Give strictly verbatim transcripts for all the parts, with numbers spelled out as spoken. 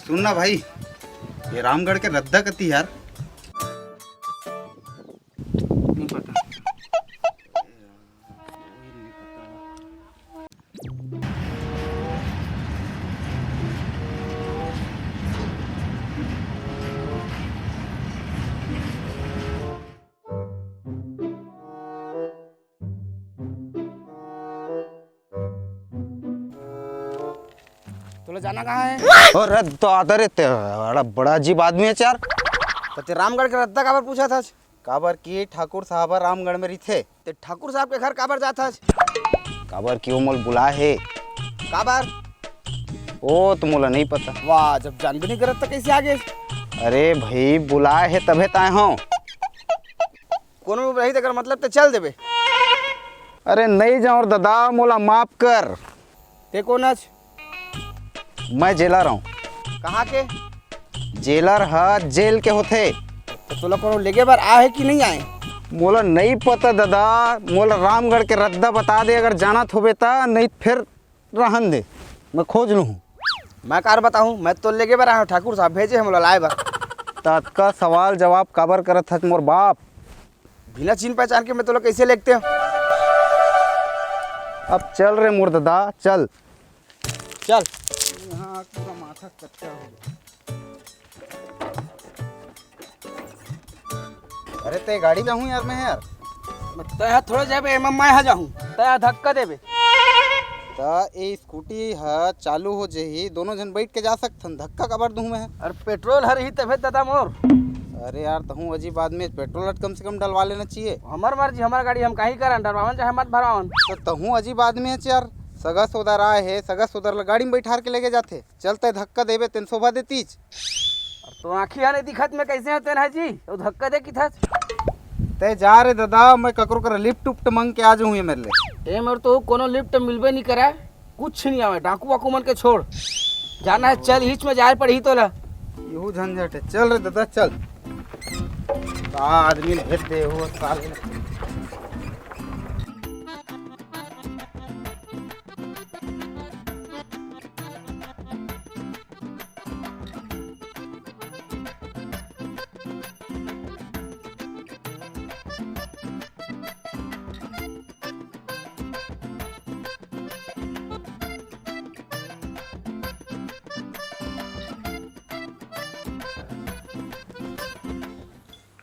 सुन ना भाई, ये रामगढ़ के रद्दा कती यार। नहीं पता। तोला जाना कहाँ है? अरे दादा रे, ते बड़ा, बड़ा अजीब आदमी है यार। तो ते रामगढ़ के रद्दा काबर पूछा था? काबर कि ठाकुर साहब रामगढ़ में रहिथे। ते ठाकुर साहब के घर काबर जात हस? काबर कि वो मोल बुलाए हे। काबर? ओ तो मोला नहीं पता। वाह, जब जानबे नहीं करत तो कैसे आ गए? अरे भाई, बुलाए हे तभे तो आए हूँ। कोनो में रही तेकर मतलब ते चल देबे। अरे नहीं जाऊँ दादा, मोला माफ कर। ते कोन हस? मैं जेलर हूँ। कहाँ के? जेलर ह जेल के होथे। तो तोला कोनो लेगे बर आए हे कि नहीं आए? मोला नहीं पता दादा, मोला रामगढ़ के रद्दा बता दे, अगर जानत होबे ता, नहीं फिर रहन दे, मैं खोज लूँ। मैं कार बताऊँ, मैं तो लेगे बर आए हूँ, ठाकुर साहब भेजे हे मोला लाए बर। त अतका सवाल जवाब काबर करत हस मोर बाप? बिना चिन्ह पहचान के मैं तोला कैसे लेगतेंव? अब चल रे मोर दादा, चल। चल। यहाँ पूरा माथा कच्चा हो गया। अरे ते गाड़ी में हूँ यार, मैं यार। तैं हा थोड़े जाबे, एमा मैं हा जाहूँ। तैं हा धक्का देबे। त ए स्कूटी ह चालू हो जही, दोनों झन बैठ के जा सकथन, धक्का काबर दूँ मैं? अरे पेट्रोल हर ही तभे दादा मोर। अरे यार, तहूँ अजीब आदमी, पेट्रोल हट कम से कम डलवा लेना चाहिए। हमर मर्जी, हमर गाड़ी, हम काहीं करन, डलवावन चाहे मत भरवावन। त तहूँ अजीब आदमी है यार, सगा सोदर आए हे, सगा सोदर ला गाड़ी में बैठार के लेगे जाथे। चल तैं धक्का देबे, तेन शोभा देतीच। अरे तो आँखी हा नहीं दिखत, मैं कैसे होते ना जी, वो धक्का दे किथस। तैं जा रे दादा, मैं ककरो करा लिफ्ट उफ्ट मांग के आ जाऊँ ये मेरे ले। ए मेरे तो कोनो लिफ्ट मिलबे नहीं करा। कुछ नहीं आवे, डाकू वाकू मन के छोड़। जाना है, चल, हिच में जाए पड़ही तोला। यहू झंझट है, चल रे दादा, चल। का आदमी भेज दे हो साले।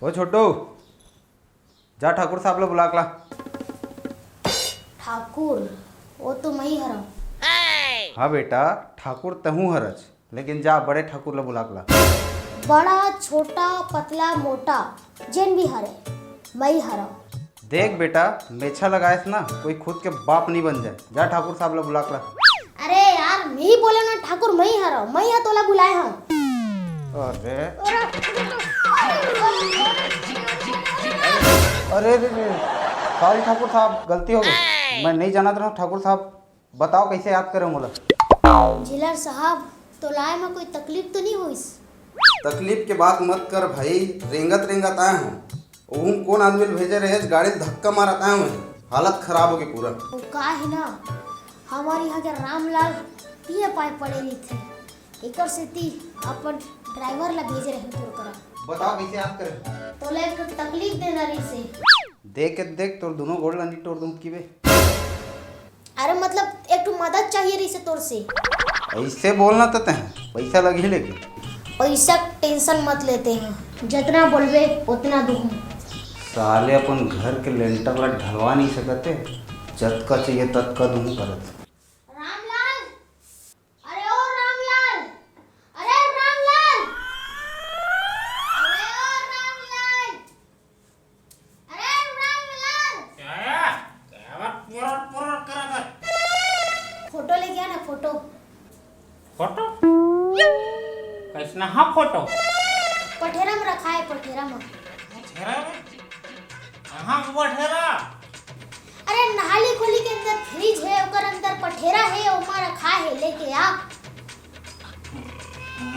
ओ छोटू, जा ठाकुर साहब ला बुला के ला। ठाकुर, वो तो मैं ही हरव। हाँ बेटा, ठाकुर तहूँ हरच, लेकिन जा बड़े ठाकुर ला बुला के ला। बड़ा, छोटा, पतला, मोटा, जेन भी हरे, मैं ही हरव। देख बेटा, मेछा लगाएस ना, कोई खुद के बाप नहीं बन जाए। जा ठाकुर साहब ला बुला के ला। अरे यार, मैं ही बोले ना ठाकुर, मैं ही हरव, मैं ही तोला बुलाए हूँ। अरे। अरे रे रे, सॉरी ठाकुर साहब, गलती हो गई। मैं नहीं जानत रहूँ ठाकुर साहब, बताओ कैसे याद करे मोला? जेलर साहब, तोला आए में कोई तकलीफ तो नहीं होइस? तकलीफ के बात मत कर भाई, रेंगत रेंगत आए हूँ। ओहू कोन आदमी ल भेजे रहेच, गाड़ी ल धक्का मारत आए हूँ, हालत खराब हो गई पूरा। वो का है ना, हमारे यहाँ के रामलाल पिए पाए पड़े रहिथे, एकर सेती अपन ड्राइवर ला भेजे रहे तोर करा। बताओ कैसे याद करे? तोला एक ठो तकलीफ देना रहिसे। देख के देख, तोर दोनों गोड़ ला नहीं तोड़ दूँ की बे। अरे मतलब एक ठो मदद चाहिए रहिसे तोर से। ऐसे बोलना तो तैं, पैसा लगही लेकिन। पैसा टेंशन मत लेते हैं, जितना बोलबे उतना दूँ। साले अपन घर के लेंटर ला ढलवा नहीं सकते, जतका चाहिए ततका दूँ करत। रामलाल, अरे ओ रामलाल, अरे रामलाल, अरे ओ रामलाल, अरे रामलाल। क्या है? क्या बात पुरर पुरर करा कर? फोटो लेके आना, फोटो। फोटो? कैसना हा फोटो? पठेरा में रखा है, पठेरा में। पठेरा में? कहाँ के पठेरा? अरे नहाली खोली के अंदर फ्रिज है, ओकर अंदर पठेरा है, ओमा रखा है, लेके आ।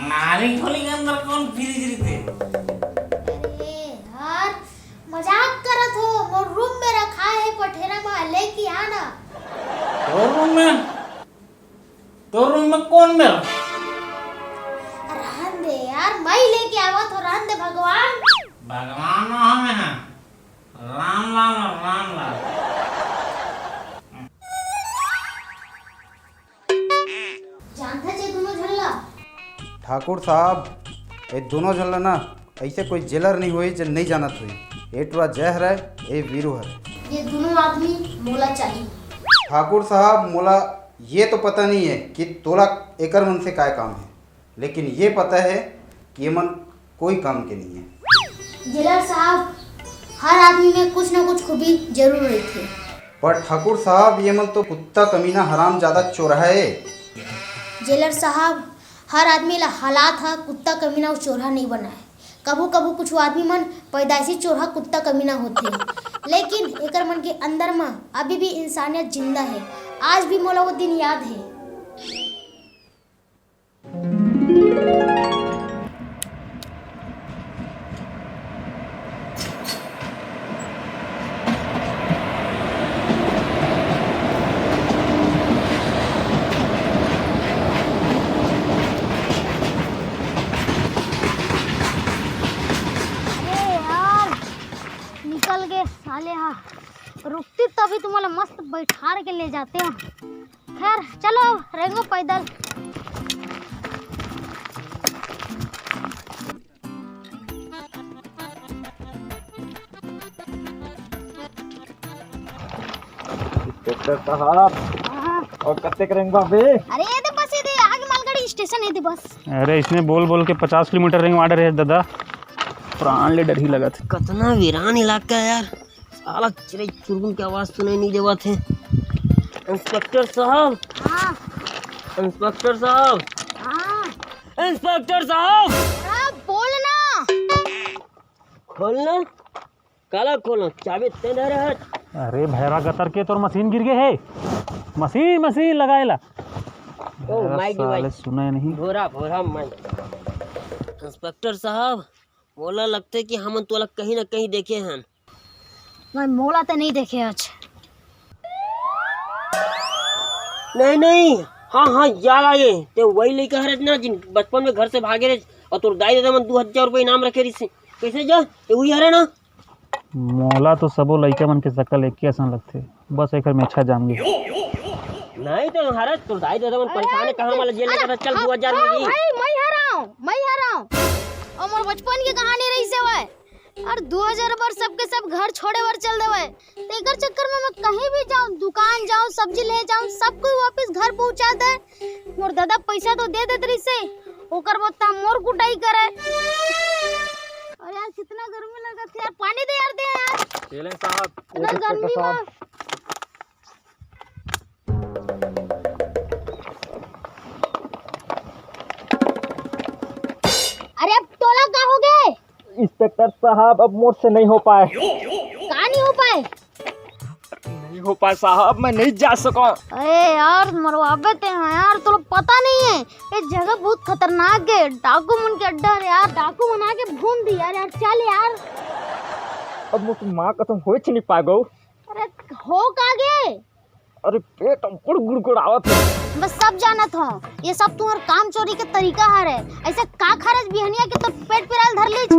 नहाली खोली के अंदर कौन फ्रिज रहिथे? अरे यार, मजाक करत हो, मोर रूम में रखा है पठेरा में, लेके आ ना। तोर रूम में? तोर रूम में कौन मेर? अरे आवत हो, रहन दे भगवान। भगवान ना हवे हैं, रामलाल, रामलाल। जानथस ये दुनों झन ला? ठाकुर साहब, ये दुनों झन ला ना, ऐसे कोई जेलर नहीं होई जे नहीं जानत होई। ए टुरा जय हरय, ए वीरू हरय। ये दुनों आदमी मोला चाहिए। ठाकुर साहब, मोला ये तो पता नहीं है कि तोला एकर मन से काय काम है, लेकिन ये पता है कि ये मन कोई काम के नहीं है। जेलर साहब, हर आदमी में कुछ ना कुछ खूबी जरूर रहिथे। पर ठाकुर साहब, ये मन तो कुत्ता कमीना हरामजादा चोरहा ए। जेलर साहब, हर आदमी ला हालात ह कुत्ता कमीना अउ चोरहा नहीं बनाए। कभू कभू कुछ आदमी मन पैदाइशी चोरहा कुत्ता कमीना होथे, लेकिन एकर मन के अंदर म अभी भी इंसानियत जिंदा हे। आज भी मोला वो दिन याद हे। अरे यार, निकल गे साले हा। रुकती तभी तुम्हारा मस्त बैठार के ले जाते हो। खैर, चलो, रेंगो पैदल। इंस्पेक्टर साहब, हाँ। अउ कतेक रेंगबा बे? अरे, ये दे बस, ये दे, आगे मालगाड़ी स्टेशन, ये दे बस। अरे, इसने बोल बोल के पचास किलोमीटर रेंगवा डरे हे दादा, प्राण ले डर ही लगत। कतना वीरान इलाका हे यार। साला चिरई चुरगुन के आवाज सुनाई नहीं देवत हे। इंस्पेक्टर साहब। हाँ। इंस्पेक्टर साहब। हाँ। इंस्पेक्टर साहब। हाँ, बोल ना। खोलना। काला खोलना, चाबी ते धरे हस। अरे भैरा गतर के, तोर मशीन गिर गे हे। मशीन, मशीन लगाए ला। ओ, अरे माइक साले, डिवाइस। सुने नहीं। भोरा, भोरा माइक। इंस्पेक्टर साहब, मोला लगथे कि हमन तोला कहीं ना कहीं देखे हन। मैं मोला ते नहीं देखे आज। नहीं, नहीं, हाँ, हाँ, याद आ गे। ते वही लइका हरे ना, जिन बचपन में घर से भागे रहे, अउ तोर दाई ददा मन दू हजार रुपये इनाम रखे रहिस हे। कैसे जा? ते वही हरे ना? मोला तो सबो लइका मन के शकल एके असन लगथे, बस एकर मेछा जाम गे। नहीं तो हरे, तोर दाई ददा मन परेशान हे, कहाँ वाला जेल लेकर चल, हाँ, दू हजार में हाँ, जी। भाई, मैं हराऊं, मैं हराऊं। अउ मोर बचपन के कहानी रहिस हे। अउ दू हजार बर सबके सब घर छोड़े बर चल देवय। तेकर चक्कर में मैं कहीं भी जाऊं, दुकान जाऊं, सब्जी ले जाऊं, सब कोई वापस घर पहुंचा दे। मोर दादा पैसा तो दे देत रहिसे, ओकर बदला मोर कुटाई करे। अरे यार, कितना गर्मी लगत हे यार, पानी दे यार, दे यार। चेले साहब, इतना गर्मी में। अरे, अब तोला का हो गे? इंस्पेक्टर साहब, अब मोर से नहीं हो पाए। का नहीं हो पाए? नहीं हो पाए साहब, मैं नहीं जा सका। अरे यार, मरवाबे ते हैं यार, तोला पता नहीं है, ये जगह बहुत खतरनाक है, डाकू मन के अड्डा है यार, डाकू मन आके भून दी यार, यार चल यार। अब मोर माँ कसम होच नहीं पाएगो। अरे हो का गे? अरे पेट अब्बड़ गुड़गुड़ावत हे। बस सब जानत हो, ये सब तुम्हार काम चोरी के तरीका हरे। ऐसे का खरच बिहनिया के तोर पेट पिराल धर लीच?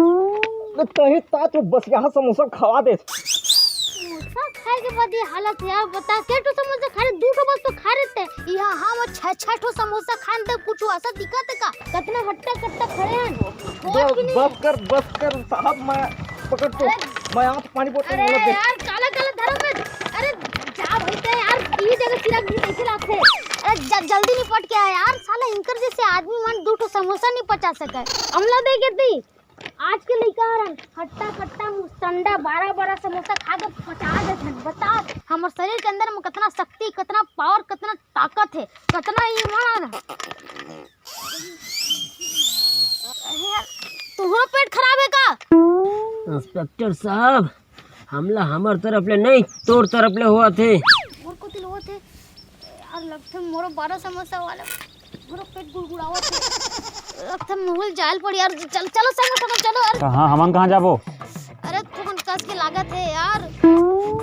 मैं तही ता तू बस यहाँ समोसा खवा दे। समोसा खाए के बाद ये हालत यार, बता के तो समोसा खा रहे, दू ठो बस तो खा रहे थे। यहाँ हम छह छह ठो समोसा खान दे, कुछ ऐसा दिक्कत है का? कतना हट्टा कट्टा खड़े हैं। बस, बस कर, बस कर साहब, मैं पकड़ तो, अरे, मैं आँख पानी बोतल अरे वाला देख। यार, काला काला धरम में, अरे जा भाई ते यार, ई जगह चिराग भी देखे लाथे। अरे ज-, जल्दी निपट के आ यार, साला इंकर जैसे आदमी मन दू ठो समोसा नहीं पचा सके। हमला दे के दी, आज के लइका हरन हट्टा कट्टा मुस्टंडा बारह बारह समोसा खा के पचा देथन। बता, हमर शरीर के अंदर में कितना शक्ति, कितना पावर, कितना ताकत है, कितना ईमान है। अरे यार, तुम्हारा पेट खराब है का? इंस्पेक्टर साहब, हमला हमर तरफ ले नहीं, तोर तरफ ले होवत हे। मोर कोती ले होवत हे। यार, लगथे मोरो बारह समोसा वाला, मोरो पेट गुड़गुड़ावत हे। लगथे मोहल जायल पड़ी यार। चल, चलो संग, संग चलो यार। कहाँ, हमन कहाँ जाबो? अरे, तुमन कस के लागत हे यार।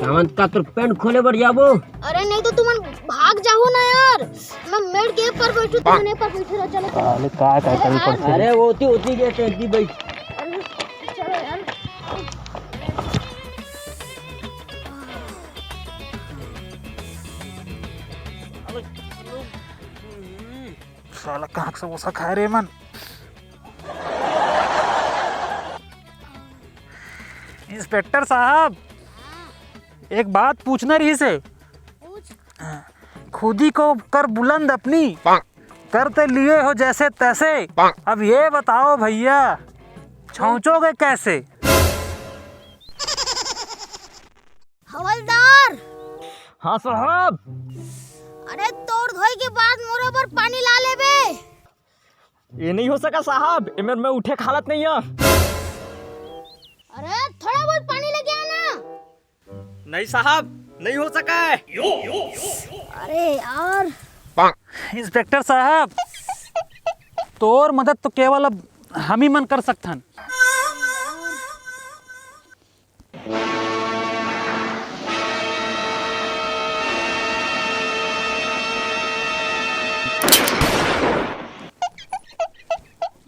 हमन का तोर पैंट खोले बर जाबो? अरे नहीं तो तुमन भाग जाहू ना यार। मैं मेड़ के पर बैठू, तुमन ए पर बैठे रहो, चलो, चलो। साले काय काय करे पड़थे। अरे ओती, ओती गे ते, एती बैठ। साला कहाँ से भूसा खाए रे मन। इंस्पेक्टर साहब, एक बात पूछना रहिसे। पूछ। खुदी को कर बुलंद अपनी, करते लिए हो जैसे तैसे। अब ये बताओ भैया, छौंचोगे कैसे? हवलदार। हाँ साहब। अरे, तोर धोई के बाद मोरो बर पानी ला लेबे। ये नहीं हो सका साहब, एमेर मैं उठे के हालत नहीं है। अरे, थोड़ा बहुत पानी लेके आना। नहीं साहब, नहीं हो सका है। अरे यार। इंस्पेक्टर साहब, तोर मदद तो केवल अब हम ही मन कर सकथन।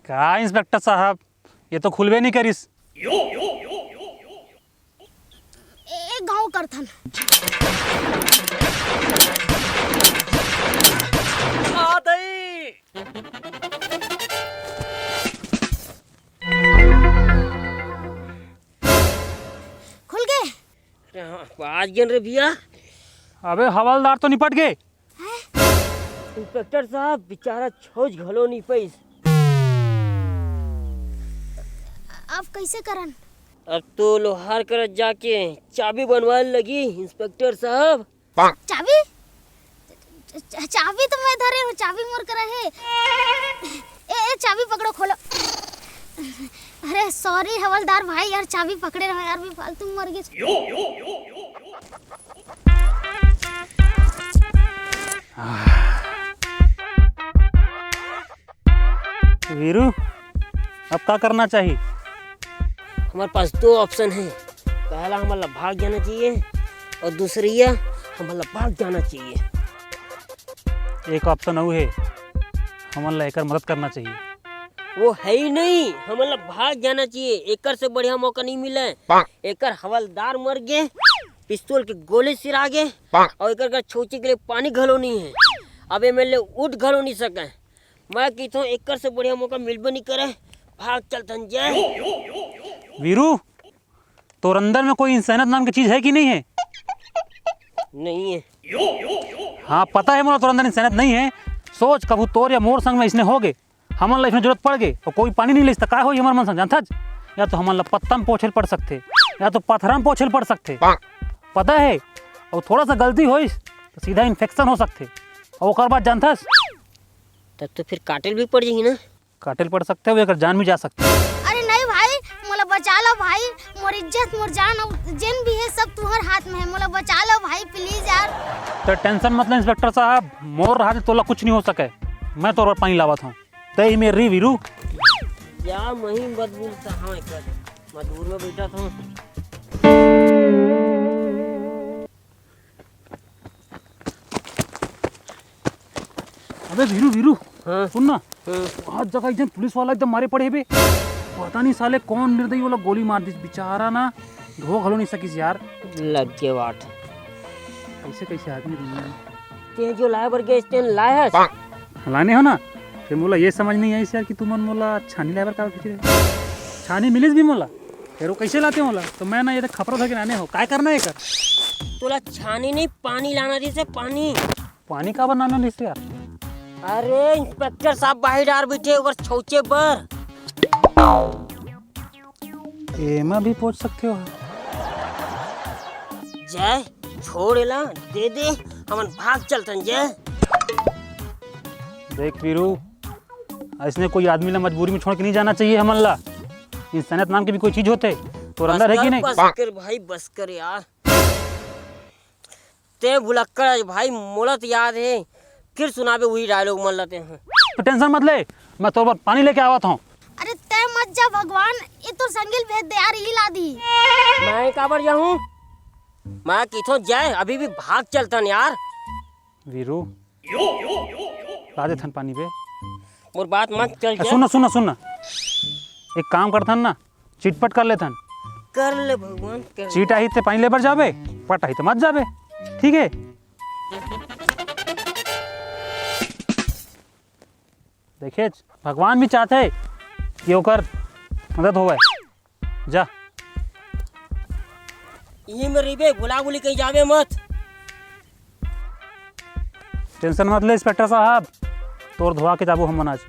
का इंस्पेक्टर साहब, ये तो खुलबे नहीं करिस। ए, ए गाँव करथन। आ दई। खुल गे। अरे हाँ, बाज गेन रे भैया। अबे हवलदार तो निपट गे। हैं? इंस्पेक्टर साहब, बेचारा छौच घलो नहीं पाइस। अब कैसे करन? अब तो लोहार करा जाके चाबी बनवाए लगी इंस्पेक्टर साहब। चाबी? च-, चाबी तो मैं धरे हूँ, चाबी मोर करा है। ए, ए, चाबी पकड़ो, खोलो। अरे सॉरी हवलदार भाई, यार चाबी पकड़े रहो यार, मैं फालतू मर गई। वीरू, अब का करना चाहिए? हमारे पास दो ऑप्शन है। पहला, हमन ला भाग जाना चाहिए और दूसरिया, हमन ला भाग जाना चाहिए। एक ऑप्शन अउ है, हमन ला एकर मदद करना चाहिए। वो है ही नहीं, हमन ला भाग जाना चाहिए। एकर से बढ़िया मौका नहीं मिले। एकर हवलदार मर गए, पिस्तौल के गोली सिरा गए और एकर का छौची के लिए पानी घलो नहीं है। अब एमएलए उठ घलो नहीं सके। मैं कहिथों एकर से बढ़िया मौका मिलबे नहीं करे, भाग चलथन जय। वीरू, तोर अंदर में कोई इंसानियत नाम की चीज है कि नहीं है? नहीं है। हाँ, पता है मोला तोर अंदर इंसानियत नहीं है। सोच, कभू तोर या मोर संग में इसने हो गे, हमन ला इसने जरूरत पड़ गे और कोई पानी नहीं लेस त का होई हमर मन संग, जानथच? या तो हमन ला पत्ता में पोछे ल पड़ सकथे, या तो पथरा में पोछे ल पड़ सकथे। पता है, और थोड़ा सा गलती होइस तो सीधा इन्फेक्शन हो सकथे, और ओकर बाद जानथस। तब तो फिर काटे ल भी पड़ जाही ना। काटे ल पड़ सकथे, वो एकर जान भी जा सकथे। अरे नहीं भाई, मोला बचा लो भाई, मोर इज्जत, मोर जान, अउ जेन भी है सब तुहर हाथ में है, मोला बचा लो भाई प्लीज यार। तो टेंशन मत ले इंस्पेक्टर साहब, मोर हाथ तोला कुछ नहीं हो सके, मैं तोर बर पानी लावत हूँ, तै ही मेर री वीरू। या मही बदबू सा हाँ कर, मैं दूर में बैठा था। अबे वीरू, वीरू, हाँ। सुन ना, हाँ। आज जगह एक जन पुलिस वाला एकदम मारे पड़े हे बे। पता नहीं साले कौन निर्दयी वाला गोली मार दिस, बेचारा ना धो घलो नहीं सकिस यार। लग के वाट। ऐसे कैसे आदमी दुनिया में? ते जो लाए बर गए, तेन लाए हस? लाने हो ना, फिर मोला ये समझ नहीं आइस यार कि तुमन मोला छानी लाए बर का भेजे रहे। छानी मिलिस भी मोला, फिर वो कैसे लाते मोला? तो मैं ना ये देख खपरा धर के लाने हो, काय करना है कर? तोला छानी नहीं, पानी लाना रहिसे, पानी। पानी काबर लाना रहिसे यार? अरे इंस्पेक्टर साहब बाहिर डार बैठे ओकर छौचे बर। एमा भी पहुंच सकते हो। जय, छोड़ एला, दे दे, हमन भाग चलथन जय। देख वीरू, ऐसने कोई आदमी ला मजबूरी में छोड़ के नहीं जाना चाहिए हमन ला। इंसानियत नाम की भी कोई चीज होते, तोर अंदर है कि नहीं? बस कर भाई, बस कर यार। ते भुलक्कड़ अस भाई, मोला तो याद है, फिर सुनाबे वही डायलॉग मन ला ते हैं। तो टेंशन मत ले, मैं तोर बर पानी लेके आवत हूँ। अरे तै मत जा भगवान, ये तो संगिल भेज दे यार, ई ला दी। मैं काबर जाहूँ? मैं किथों जाए, अभी भी भाग चलतन यार। वीरू, ला देथन पानी बे। मोर बात मत चल ए, जा। सुन ना, सुन ना, सुन ना। एक काम करथन ना, चिटपट कर लेथन। कर ले भगवान, कर ले। चीट आही ते पानी लेबर जाबे, पट आही ते मत जाबे। ठीक है? देखेच, भगवान भी चाहथे कि ओकर मदद होवय। जा। इही में रहिबे, भुला भुली कहीं जाबे मत। टेंशन मत ले इंस्पेक्टर साहब, तोर धोवा के जाबो हमन आज।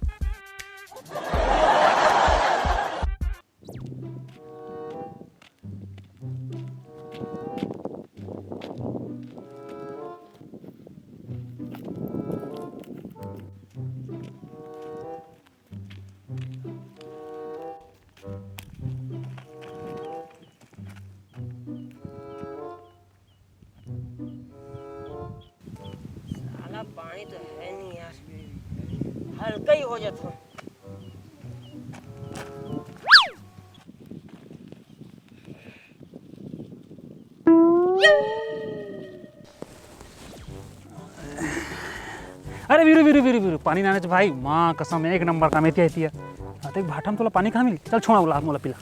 साला पानी तो है नहीं यार, हल्का ही हो जाता। अरे वीरू, वीरू, वीरू, वीरू, पानी नाने भाई, माँ कसम, एक नंबर का मेथी है। हाँ, देख भाटा में तोला पानी कहाँ मिली? चल छोड़ा, उला मोला पिला।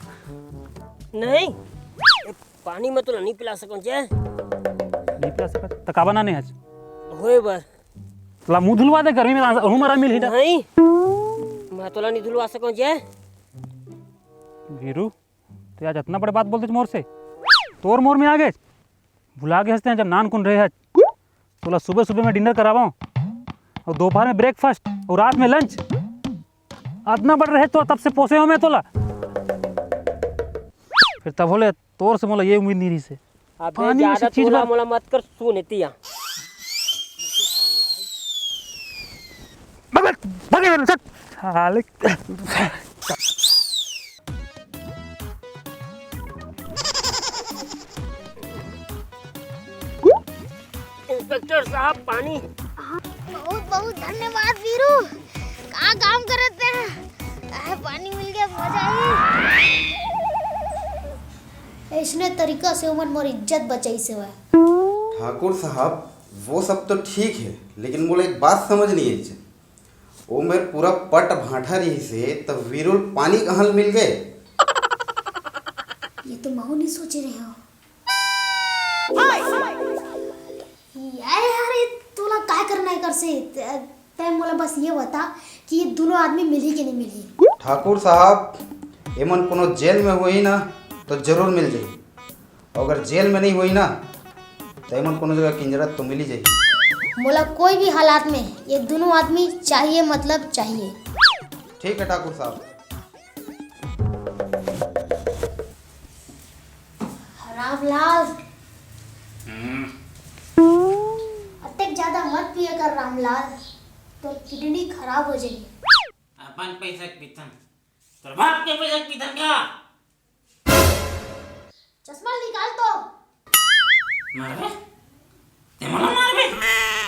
नहीं, पानी में तोला नहीं पिला सकूं जे। नहीं पिला सकत? त काबा नाने हच? होए बर। ला मुंह धुलवा दे, गर्मी में हूँ मरा मिल ही ना। नहीं, मैं तोला नहीं धुलवा सकूं जे। वीरू, ते आज इतना बड़े बात बोलते मोर से, तोर मोर में आ गए। भुला गए हंसते हैं जब नान कुन रहे हच। तोला सुबह सुबह में डिनर करावा, और दोपहर में ब्रेकफास्ट, और रात में लंच। इतना बड़ रहे तो तब से पोसे हो मैं तोला। फिर तब होले तोर से मोला ये उम्मीद नहीं रही से। अबे पानी ज्यादा ऐसी चीज तोला बा- मोला मत कर, सुन एतिया। भगत, भगत, भगत, साले। इंस्पेक्टर साहब, पानी। बहुत बहुत धन्यवाद वीरू, का काम करत हैं? आह, पानी मिल गया, मजा आई। ऐसने तरीका से ओमन मोर इज्जत बचाई से हुआ। ठाकुर साहब, वो सब तो ठीक है, लेकिन मोला एक बात समझ नहीं आई। वो मेर पूरा पट भांठा रही से, तब वीरू ल पानी कहाँ ल मिल गए? ये तो महू नहीं सोचे रहे हो। यार, यार, ये तोला काय करना है कर से? तै मोला बस ये बता कि ये दोनों आदमी मिलही कि नहीं मिलही? ठाकुर साहब, एमन कोनो जेल में होही ना, तो जरूर मिल जाही। अगर जेल में नहीं होही ना, तो एमन कोनो जगह किंजरत तो मिली जाही। मोला कोई भी हालात में ये दोनों आदमी चाहिए, मतलब चाहिए। ठीक है ठाकुर साहब। रामलाल, हम्म। अतेक ज्यादा मत पिया कर रामलाल, तोर किडनी खराब हो जाही। अपन पैसा के पीथन, तोर बाप के पैसा के पीथन का? चश्मा निकाल तो। मारबे? ते मोला मारबे?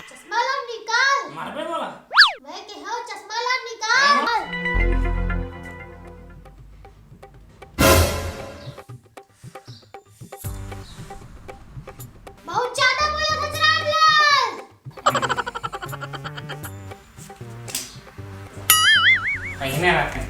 चश्मा ला निकाल। मारबे मोला? मैं कहे हूँ चश्मा ला निकाल। बहुत ज्यादा बोला था रामलाल। पहिने रखे।